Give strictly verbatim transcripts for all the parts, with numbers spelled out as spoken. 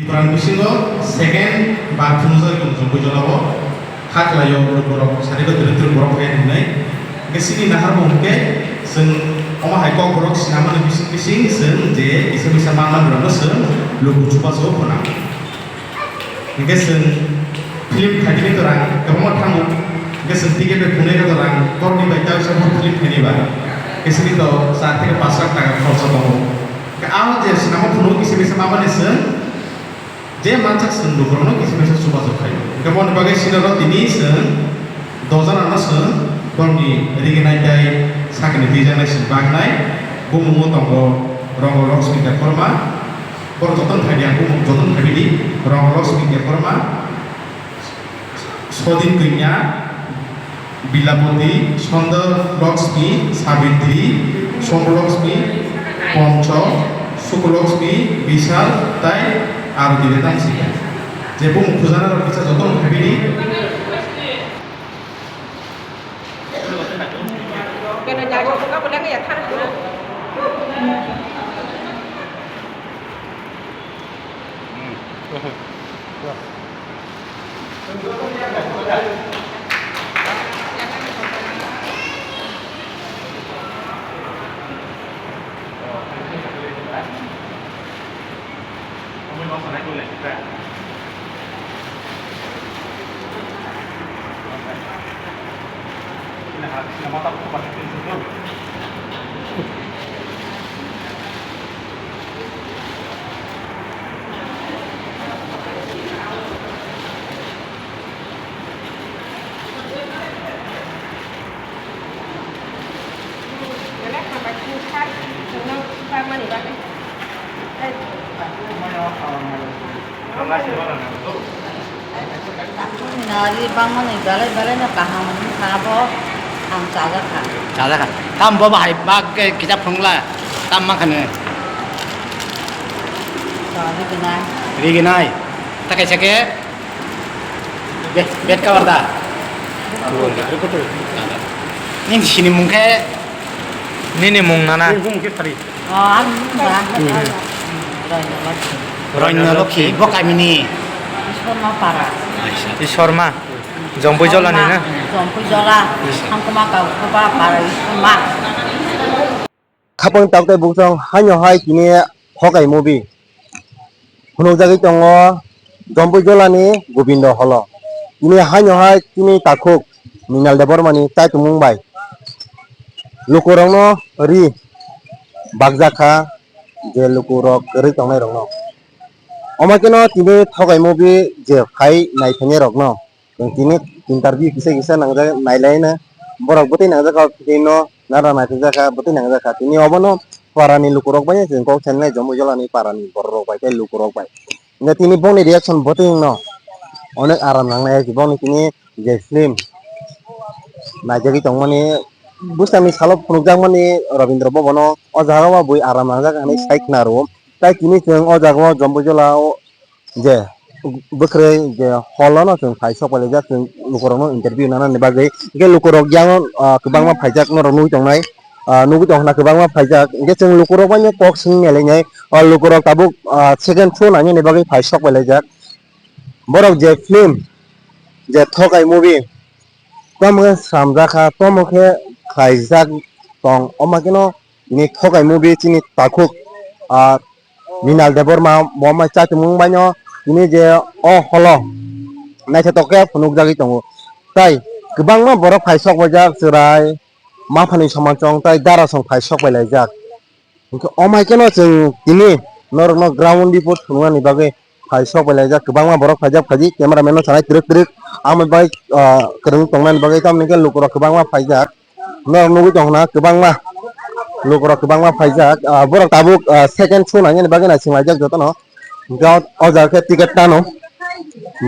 Tripura ni bisingo second bar phunukjak tong Jompuijolao, kha khlaio borok, sari ko twrwk twrwk borok phai hwnwi. Hwnkhe chini nahar bo hwnkhe chwng omo hai kok borok sinamani bising bising chwng je kisa misa manmani rokno chwng luku chubachu phuna. Hwnkhe chwng film khaitini to rang kwbangma thango, hwnkhe chwng ticket bai phunai to rang korni bai ta wisa bo film khaini ba. Hwnkhe chini to char theke panch lakh taka khoroksa tongo. Hwnkhe ang je sinama phunuk kisa misa manmani chwng je mansak chwng lukurokno kisa misa chubachu khaio. Hwnkhe boni bagwi sinoro tini chwng dojanano chwng borokni riginai tei sakni twijaknai chwng baknai. Bumungo tongo Rongo Laxmi Debbarma. Borok jotono thaibi ang bumung jotono thaibi di. Rongo Laxmi Debbarma, Sodin Kanya, Bilapati, Sandor Laxmi, Sabitri, Somor Laxmi, Poncho, Sukho Laxmi, Bishal, tei Arati Vedanta Sika. Je bumung khujana rok kisa jotono thaibi di. Nari bangmani belai belai no kaham wngkha bo, ang chajakha. Chajakha. Tam bo bahai bak ke kisa phungla, tam mankha ne. Riginai. Riginai. Ta kaisa ke? Be-, bet cover da? Nini sini mung khe? Nini mung nana? Nini mung khe sari. Oh, ang ba. Hmm. Royno Lokhi. Royno Lokhi, bo kamini? Ishwarma para. Ishwarma. Jompuijola ni na? Jompuijola. Ishwarma. Hangkoma Kaukhoba para Ishwarma. Khapang tabuk tei buksong haino hai tini Thokai movie phunukjagwi tongo Jompuijola ni Gobindo holo. Tini haino hai tini takhuk Mrinal Debbarma ni chaitumung bai lukurokno ri bakjakha, je lukurok kwrwi tongnairokno. Omo kheno tini Thokai movie je phai naithainairokno chwng tini interview kisa kisa nangjak nailaina, borok bwtwi nangjak kha, tini no nara naithokjak kha, bwtwi nangjak kha. Tini obono parani lukurok bai chwng kok sanai, Jompuijola ni parani bororok bai tei lukurok bai. Hwnkhe tini bongni reaction bwtwi wngno onek aram nangnai, bongni tini je film naijagwi tongmani, bwskangni salo phunukjakmani Rabindra Bhavan o, o jaga o bui aram nangjak hinwi sai khna rwo. Tai tini chwng o jaga o Jompuijola o je bwkrwi je hall o no chwng phai sok pailaijak, chwng lukurokno interview nanani bagwi. Hwnkhe lukurok yang o, ah, kwbangma phaijak norok nugwi tongnai, ah, nugwi tongkha na kwbangma phaijak. Hwnkhe chwng lukurok bai kok swngwi nailainai, o lukurok tabuk, ah, second show nainani bagwi phai sok pailaijak. Borok je film je Thokai movie tamo khe swnamjakha, tamo khe khlaijak tong, omo kheno tini Thokai movie chini takhuk, ah, Mrinal Debbarma bo mai chaitumung baino tini je o holo naithotok khe phunukjagwi tongo. Tai kwbangma borok phai sok paijak, chwrai, maphani soman chong tai dara song phai sok pailaijak. Hwnkhe omo hai kheno chwng tini norokno ground report phunuknani bagwi phai sok pailaijak, kwbangma borok phaijak phaidi, cameraman no sanai twrwk twrwk, amo bai, ah, kwrwng tongnani bagwi tamoni hwnkhe lukurok kwbangma phaijak. Norok nugwi tongkha na kwbangma lukurok kwbangma phaijak, ah, borok tabuk, ah, second show nainani bagwi naisinglaijak jotono. Hwnkhe o jaga khe ticket tano,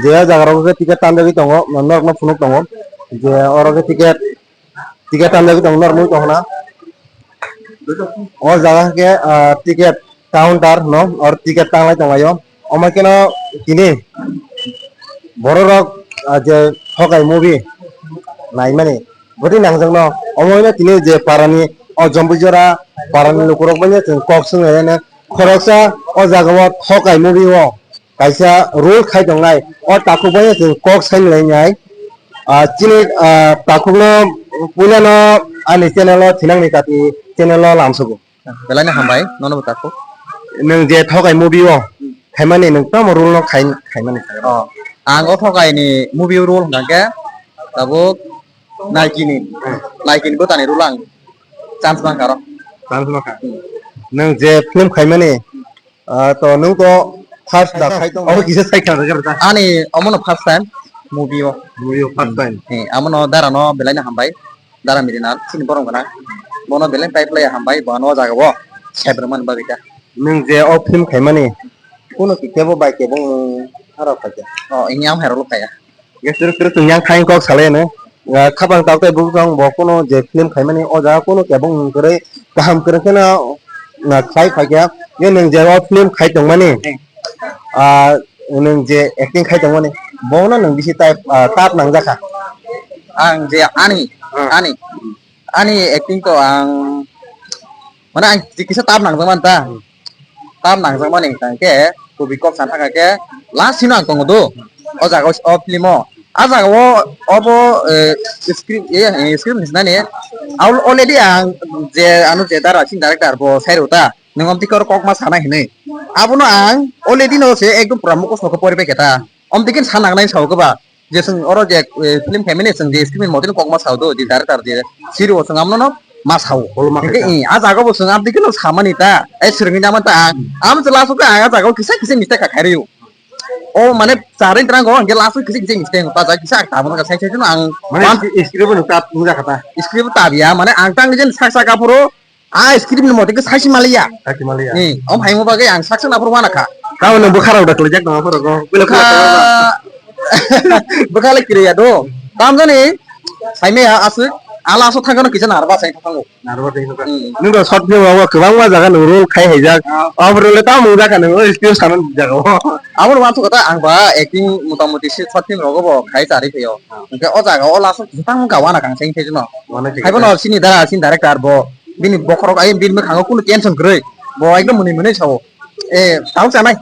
je o jaga rogo khe ticket tanjagwi tongo, norokno phunuk tongo je oro khe ticket, ticket tanjagwi tongo, norok nugwi tongkha na. O jaga khe, ah, ticket counter no, or ticket tanglai tonglaio. Omo kheno tini bororok, ah, je Thokai movie naimani bwtwi nangjakno, omo hino tini je parani o Jompuijora parani lukurok bai chwng kok swnglainai khoroksa o jaga o Thokai movie o kaisa role khai tongnai, o takhuk bai chwng kok sai lainai. Ah, chini, ah, takhukno puilano ani channel o thinangni kati channel o lamsugo. Belai no hambai, nono bo takhuk. Nwng je Thokai movie o khaimani nwng tamo role no khai, khaimani? Oh, ang o Thokai ni movie o role hwnkha khe tabuk Nike ni, Nike ni bwtani role ang chance mankha ro. Chance mankha. Hmm. Nwng je film khaimani, ah, to nwng to first da khai tong, abo kisa sai kha rwgwk ta. Ani omono first time movie o. Movie o first time. Eh, amono dara no belai no hambai. Dara Mirinal, chini borok gana. Bono belai pai play hambai, bo ano o jaga o sep rwmani bagwi ta. Nwng je o film khaimani, kuno kebo bai kebo nwng aro khaikha? Oh, ini ang herok kaya. Gesur kuru tong yang khai kok salai no. Ya, khapang tok tei bukung bo kuno je film khaimani o jaga kuno kebo nwng kwrwi kaham kwrwi kheno na khlai phaikha. Ye nwng je o film khai tongmani, ah, nwng je acting khai tongmani, bono nwng bisi type, ah, tap nangjakha? Ang je ani, hmm, ani, ani acting to ang, mane ang je kisa tap nangjakmani ta. Hmm. Tap nangjakmani hwnkha khe kubui kok sana thangkha khe last sino ang tongo do. O jaga o, o film o. A jaga o, obo, eh, script, eh, eh, script hinwi sinani. Al-, already ang je, ano je dara, chini director bo sai rw ta. Nwng amtwi khe oro kokma sana hinwi. Abono ang already no se ekdom pura mukhusto khe poribai khe ta. Amtwi khe sana nangnai sao khe ba. Je chwng oro je, eh, film khaimani chwng je script ni mote kokma sao do, je director je siri o chwng abono no ma sao. Koloma khaikha. Hingke, eh, a jaga bo chwng amtwi khe no samani ta. Eh, swrwngwi naman ta ang. Amo chwla aswk khe ang a jaga o kisa kisa mistake kha khairwi o. O mane charwi twlang go, hingke last o kisa kisa mistake ta jaga kisa ang tabuk no sai sai no ang. Mane wan- script bo no tab wngjakha ta. Script tab ya, mane ang tang jen sak sak aphuru. Ah, script ni mote khe saisi maliya. Saisi maliya. Ni, om haimo bagwi ang saksa naphuru wana kha. Tamo nwng bwkha rok da kwlaijak tong aphuru go. Bwkha, bwkha le kiriya do. Tam jani, saimaya aswk, ala aswk thangkano kisa narba sai thango. Narba sai thango. Hmm. Nwng do short film rogo kwbangma jaga nwng role khai haijak. Ah. Aphuru le tamo wngjakha nwng o script sana jaga o. Abo no wansuk kha ta ang ba acting motamoti se short film rogo bo khai chari phaio. Ah. Hingke o jaga o last o kisa tamo ga wana kang sai thai jano. Wana kisa. Haibo no sini da, sini director bo. Bini bokhorok ai bini mwkhango kunu tension kwrwi. Bo ekdom mwnwi mwnwi sao. Eh, tabuk chanai.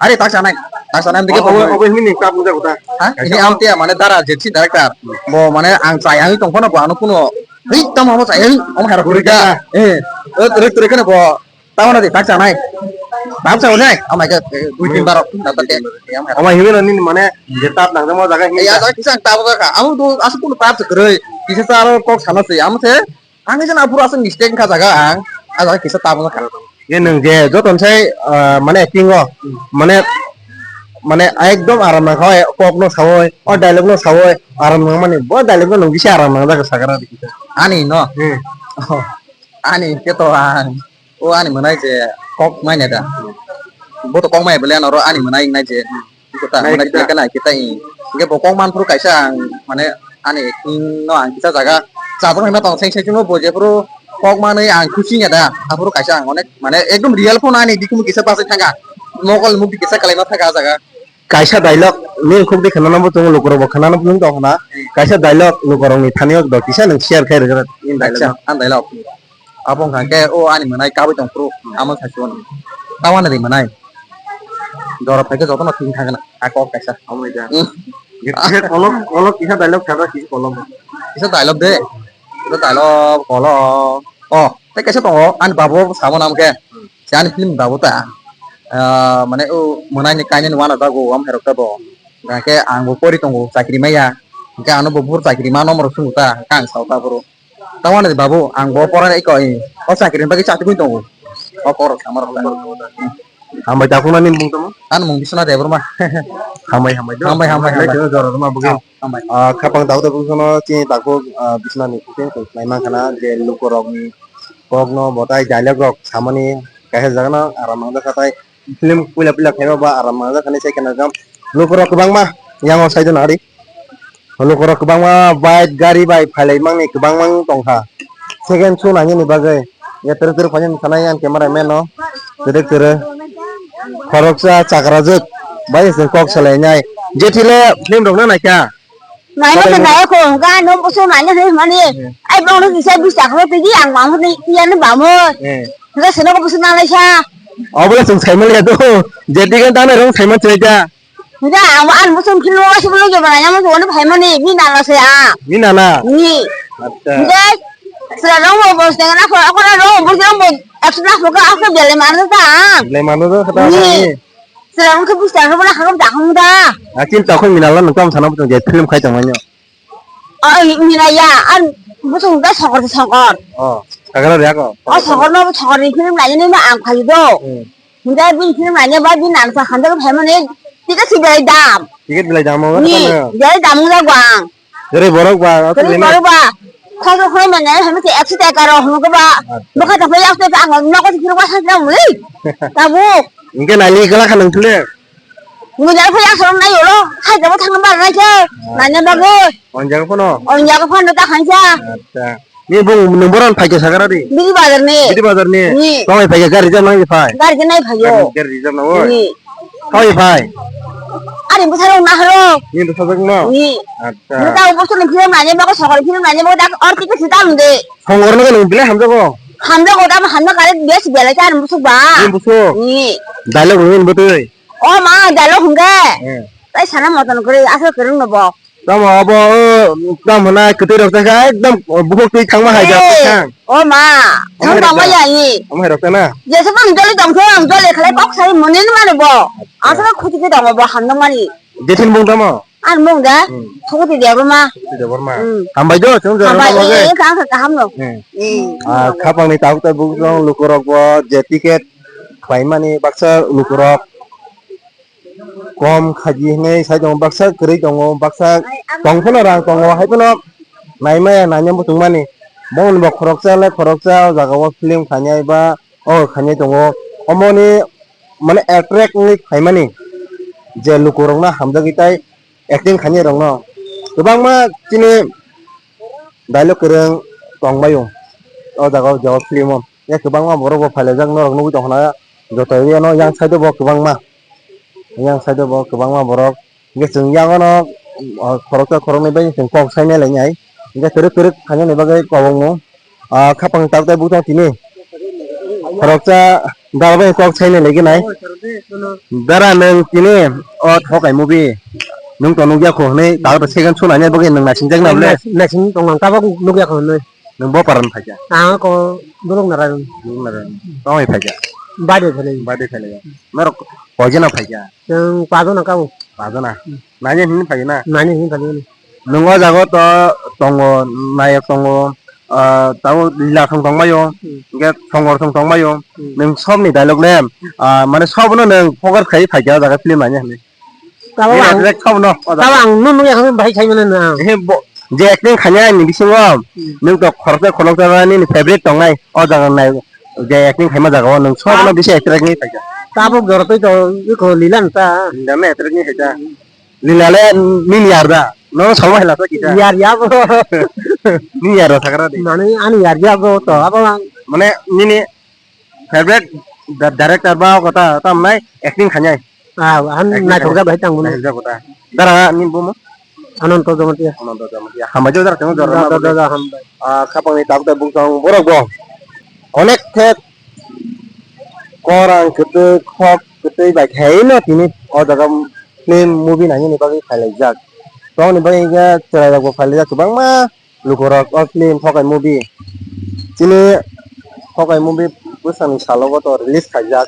Are tak chanai. Tak chanai amtwi khe obo, obo himni kap wngjago ta? Ha? Ini amtwi mane dara jeksi director. Bo mane ang chai ang tong phano bo ano kuno. Hei, tamo amo chai ang. Omo hara kwrwi ka. Eh, eh, twrwi twrwi kheno bo. Tamo na di tak chanai. Tabuk chanai. Amai ka, eh, dui tin bar. Omo himni nini mane je tap nang mo jaga himni. Ya, tak kisa tabuk ka. Amo do asu kuno tab kwrwi. Kisa aro kok sana se. Amo se. Ang kisa na phuru aswk mistake wngkha jaga ang, ah jaga kisa tabuk wngkha. Ye nwng je joto sai, ah, mane acting o, mane, mane ekdom aram nangkha, o kok no sawi, o dialogue no sawi, aram nangmani, bo dialogue no nwng bisi aram nangjak sakha na di kisa. Ani no? Hmm. Oh, ani khe to ang, o ani mwnai je kok manya da. Bo to kok maya bele ano ro ani mwnai wngnai je. Kita, nai mana kita. Kita nai kita i. Hingke bo kok manphuru kaisa ang, mane, ani acting no ang kisa jaga chajak nangna tong seng seng bo jephuru kok manwi ang khusi ya da. Aphuru kaisa ang onek, mane, ekdom real phone ani dikhumu kisa pasai thanga. Mokol mukti kisa kalai ma thanga jaga. Kaisa dialogue, nini khuk di khana nabo tongo, lukurok bo khana nabo tongo na. Kaisa dialogue, lukurok ni thani o do kisa nwng share khai rwgwk nini dialogue. Acha, no. Ang dialogue. Abo wngkha khe o ani mwnai kabui tong phuru, amo sai se uanw. Tamo ani ri mwnai. Jora phai khe jotono thwng thang gana. A kok kaisa. Omo ja. Hmm. Kisa kolok, kolok kisa dialogue thangkha kisa kolok. Kisa dialogue de. Kisa dialogue kolok. Oh, tei kaisa tongo. Ani babu samo nam khe. Se ani film babu ta. Ah, mane o mwnai ni kainwi ni uanajago, am herok ta bo. Hingkhe ang bo pori tongo, chakri maya. Hingkhe ano bo buphuru chakri ma nomoro swngo ta, hingkhe ang sao ta phuru. Tamoni babu, ang bo pora iko, eh, o chakri ni bagwi chatugwi tongo. O korok samarok. Hambai takhuknani mung tamo? Ani mung Biswanath Debbarma. Hambai, hambai. Hambai, hambai, hambai. Jora rwma bwgwi. Hambai. Ah, khapang takhuk takhuk no chini takhuk, ah, Biswanath ni khukui khwlai mankha na je lukurokni kokno bo tai dialogue rok samani kaisa jagano aram mangjak kha tai film puila puila khaima ba aram mangjak kha ni sai kheno jang lukurok kwbangma yango sai jana ari. Lukurok kwbangma bike, gari bai phailai mangni kwbangma wng tongkha. Second show nainani bagwi. Ya twrwk twrwk phainani sanai ang camera man no. Twrwk twrwk. Khoroksa chakrajwk. Bai se kok salainai. Jethi le film rok no naikha. Naina to nai ko ga no busu naina he mani. Ai bong no kisa bis takro tigi ang bang ni iya ni bamo. Ga seno ko busu nalai sa. Obo le chwng saimaliya do. Jeti khe tanai rong saima chwita. Hingke ang bo ani bosong philmo waisa bo logio manai nang bo phai mani bini nana se a. Bini nana? Ni. Acha. Hingke sira rong bo bos tengana pho akora rong bo rong bo ekso lakh pho ka akhe belai mano ta. Belai mano do kata ni. Sira rong khe bus tengana pho na khakam ta khong da. Akin ta khong minala nang tam sana bo je film khai tong manyo. O, mina ya, an bosong da sokor sokor. O, sakra ya ko. O sokor no sokor ni film lai ni ma ang phai do. Hmm. Hingke bini film lainai ba bini nangsa khan jago phaimani ticket si belai dam. Ticket belai dam o, ni, kano? Belai dam wng jago ang. Jere borok ba, o belai borok ba. Khojo khoi manya, hami se ekso taka ro hwngo ba. Acha. Bokha ta phai yakte ang nogo si phirwa sa na muli. Tabuk. Hingke nali kala khanang thule. Mujal phai yakso nai olo, khai jabo thang ba nai se. Acha. Nanya bago. On jaga phano? On jaga phano ta khansa. Acha. Ni bung nung boran phaikhe sakara di? Biri bazar ni. Biri bazar ni? Ni. Tongwi phaikhe gari jam nang phai? Gari jam nai phaio. Gari, gari jam nang oi? Ni. Tongwi phai? Ari bwsarok nahoro. Ni bwsajak no? Ni. Acha. Ni ta bosor ni film nanya bago sokol film nanya bago dak or ticket sita nung de. Songor no nung bile hamjago? Hamjago ta hamjak kare bes belai ta nung busuk ba. Ni busuk? Ni. Dialogue nung botoi. O ma dialogue hungge. Hmm. Tai sana moton kore asal kereng no bo. Tamo abo, o, tamo hwnai kwtwi rok tangkha ekdom bukhuk twi thangma hai jak thang. O ma, thang tangma ya ni. Omo hai rok na? Jesa bang joli tong thang, joli khalai kok sai mone ni mano bo. Asal khuti ke tong bo hamno mani. Jethin bung tamo? An bung da. Hmm. Thukuti Debbarma. Thukuti Debbarma. Hmm. Hambai do, chwng jora. Hambai, eh, ka ka kaham no. Hmm. Eh. Ah, khapang ni tabuk tabuk jong lukurok bo je ticket khlai mani baksa lukurok. Kom khaji hinwi sai tongo, baksa kwrwi tongo, baksa tong phano rang tongo, hai phano naimaya naina muchungmani. Bongni bo khoroksa le khoroksa o jaga o film khainai ba o khainai tongo. Omoni mane attract wngwi phaimani je lukurokno hamjagwi tai acting khainai rokno kwbangma chini dialogue kwrwng tongbaio o jaga o film o. Ya kwbangma borok bo phailaijak norok nugwi tongkha na joto area no yang side o bo kwbangma yang side o bo kwbangma borok hingke chwng yago no khoroksa khoroknwi bai chwng kok saina lainai hingke kwrwk kwrwk khainani bagwi kobongmo khapang tabuk tabuk tini khoroksa dara bai kok saina laiginai dara nwng tini o thokai movie nwng to nukya kho hwnwi tabuk second show naina bagwi nwng naisingjakna bwle naising tonglang tabuk nukya kho hwnwi. Nwng bo paran phaikha? Ang ko Duluk Narayan. Duluk Narayan. Tongwi phaikha? Bade phailai. Bade phailai. Norok koijana phaikha? Chwng pajona kabo. Pajona. Hmm. Nani hini phaikha na? Nani hini phaikha. Nwng o jaga to tongo, nayok tongo, ah, tabo lila thong tongbaio, hmm, hingke songor thong tongbaio. Hmm. Nwng sobni dialogue le, ah, mane sobono nwng focus khai phaikha o jaga film naina hinwi. Tabo ang, tabo ang nung nung yakhang bahai khai mano na. He bo, je acting khanya ni bisingo, hmm, nung to khoroksa khoroksa ni favorite tongnai o jaga nai je acting khaima jaga o nung sob no bisi attract ni phaikha. Tabo jora tei to iko Lila ta. Lila na attract ni phaikha. Lila le nini yar da. No sama hela sa kita. Yar ya bo. Nini yar da sakra de. Mane ani yar ya bo to abo ang. Mane nini favorite da-, director ba o kota tamnai acting khanyai. Ah, han acting naithokjak khanyai. Bai tang bono. Naithokjak kota. Dara ni bumo? Ananto Jamatia. Ananto Jamatia. Hambai jo dara temo jora da, ma da, bole. Da, da, hambai. Ah, khapang ni tabuk tabuk tong borok bo. Onek thek korang kwtwi khok kwtwi bai khaino tini o jaga film movie nainani bagwi phailaijak. Tongni bagwi hwnkhe chwrairokbo phailaijak kwbangma. Lukurok o film Thokai movie. Chini Thokai movie bwsani salogo to release khaijak.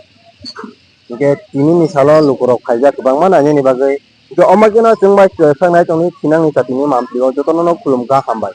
Hingke tini ni salo lukurok khaijak kwbangma nainani bagwi. Hingke omo khe no chwng bai kwthang nai tongni thinang ni chati ni mampli o jotono no khulum kha hambai.